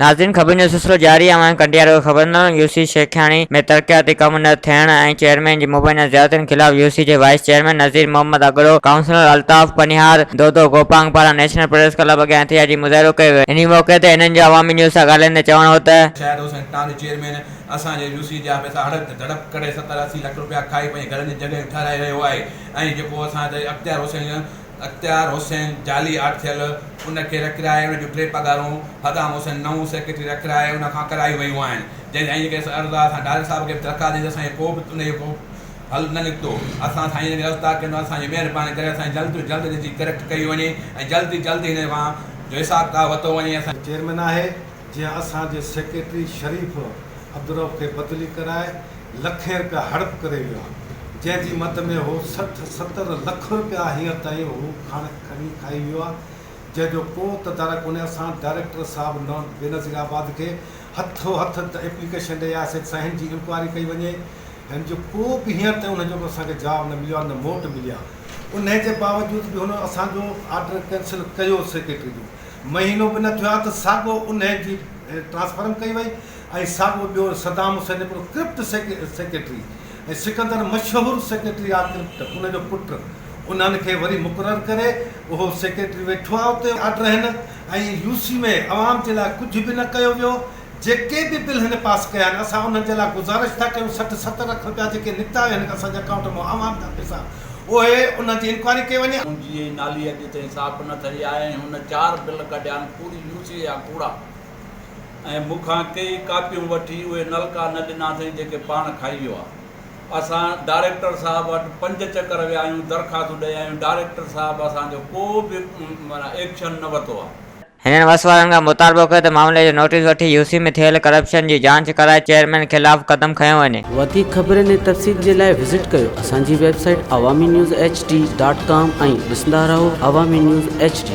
ناظرين خبرن جو سلسلو جاري آهي اوهان کي ڪنڊيارو کي خبر نه يو سي شيخياڻي ۾ ترقياتي ڪم نه ٿيڻ ۽ چيئرمين جي مبينا زيادتين خلاف يو سي جي vice chairman Nazir Muhammad Agro councillor Altaf Panhiyar Dodo Gopang پاران نيشنل پريس ڪلب اڳيان احتجاجي مظاهرو ڪيو ويو انهي موقعي تي هنن جو عوامي نيوز سان ڳالهائيندي چوڻ هو ته. شاهد حسين ٽاڻي چيئرمين اسان جي يو سي جا پئسا هڙپ ڌڙپ ڪري ستر 80 لک روپيا کائي پنهنجي گهرن جون جڳهيون ٺهرائي رهيو آهي ۽ جيڪو اسان تي اختيار حسين اختيار حسين جعلي آرٽ ٿيل ان کي رکرائي ان جون ٽي پگهارون صدام حسين نئون سيڪريٽري رکرائي ان کان ڪرايون ويون آهن جنهن سائين کي عرض آهي اسان ڊائريڪٽر صاحب کي به درخواست ڏني ته اسان جو ڪو به ان جو ڪو حل نه نڪتو اسان سائين کي عرض ٿا ڪيون اسان جي مهرباني ڪري اسان جي جلد جلد ان جي ڪريڪٽ ڪئي وڃي ۽ جلد جلد هن کان جو حساب ڪتاب ورتو وڃي اسان چيئرمين آهي جنهن اسان جي سيڪريٽري شريف عبدالرؤف کي بدلي ڪرائي لکين رپيا هڙپ ڪري ويو آهي، جنهن جي مد ۾ هو 60 70 لک رپيا هينئر تائين هو کڻ کڻي کائي ويو آهي، جنهن جو ڪو تدارڪ ڪونهي، اسان ڊائريڪٽر صاحب بينظير آباد کي هٿو هٿ ايپليڪيشن ڏئي آياسين ته سائين هن جي انڪوائري ڪئي وڃي، هن جو ڪو به هينئر تائين ان جو به اسان کي جواب نه مليو آهي نه موٽ ملي آهي، انهي جي باوجود به هن اسان جو آرڊر ڪينسل ڪيو سيڪريٽري جو مهينو به نه ٿيو آهي ته ساڳو انهي جي ٽرانسفرم ڪئي وئي ۽ ساڳو ٻيو صدام حسين هڪڙو ڪرپٽ سيڪريٽري ۽ سڪندر مشهور سيڪريٽري آ ڪرپٽ ان جو پٽ انهن کي وري مقرر ڪري اهو سيڪريٽري ويٺو آ اتي آرڊر هن ۽ يو سي ۾ عوام جي لاء ڪجهه به نه ڪيو ويو جيڪي به بل هن پاس ڪيا آهن اسان انهن جي لاء گذارش ٿا ڪيون 60 70 لک رپيا جيڪي نڪتا آهن اسان جي اڪائونٽ مان عوام جا پئسا اهي انهن جي انڪوائري ڪئي وڃي. منهنجي نالي اڄ تائين صاف نه ٿي آهي ۽ هن چار بل ڪڍيا آهن پوري يو سي جا ڪوڙا ۽ مون کان ڪيئي ڪاپيون وٺي اهي نلڪا نه ڏنا اٿئين جيڪي پاڻ کائي ويو آهي. اسان ڊائريڪٽر صاحب وٽ پنج چڪر ويا آهيون درخواستون ڏئي آيا آهيون ڊائريڪٽر صاحب اسان جو ڪو به معنيٰ ايڪشن نه ورتو آهي. هنن وس وارن کان مطالبو ڪيو ته معاملي جو نوٽيس وٺي يو سي ۾ ٿيل ڪرپشن جي جاچ ڪرائي چيئرمين خلاف قدم کنيو وڃي. وڌيڪ خبرن ۽ تفصيل جي لاء وزٽ ڪيو اسان جي website Awami news H D dot com ۽ ڏسندا رهو عوامي نيوز ايڇ ڊي.